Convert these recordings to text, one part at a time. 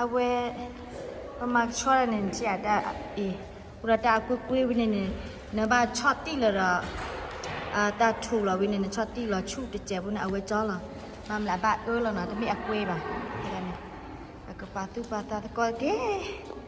အဝဲ ပမၤကဆှီဒၣ်န့ၣ် နထံၣ်အတၢ်အံၤ အိၣ်ဒီးတၢ်အကွ့ၢ်ကွ့ၢ်ဝံၤန့ၣ်န့ၣ် နဘၣ်ဆီၣ်တံၢ်လၢၤဒီး တၢ်ထူၣ်လီၤဝံၤန့ၣ် နဆီၣ်တံၢ်လီၤဆူၣ်တစဲးဖိန့ၣ် အဝဲကၠီလီၤ. ဘၣ်မနုၤအဘၣ်အၢလီၤနီၤ တမ့ၢ်အကွ့ၢ်ဘၣ်. အကပာ်သူၣ်ပာ်သးသကိးတက့ၢ်.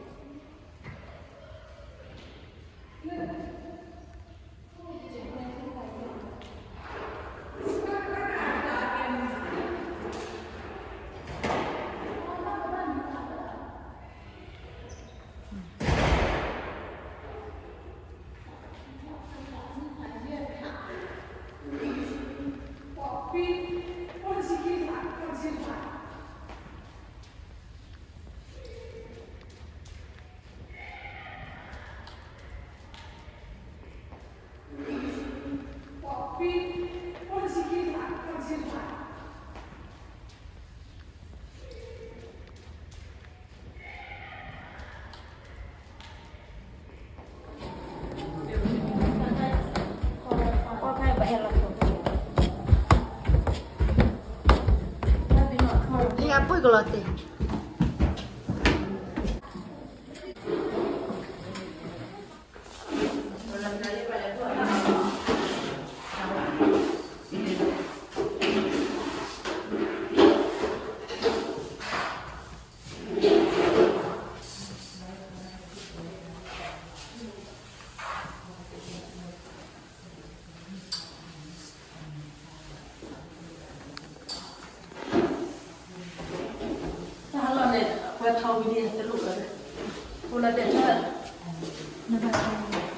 ဟဲအပှ့ၢ်ကလီၤတ့ၢ်. တၢ်ဟးလီၤန့ၣ် ပှၤထီၣ်ဝံၤန့ၣ် တလိၣ်လီၤ, အိၣ်လီၤတဲာ်ထီၣ်.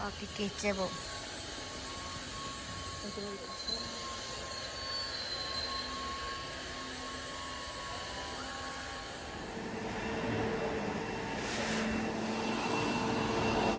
ကက့ၤကဲဘိၣ်.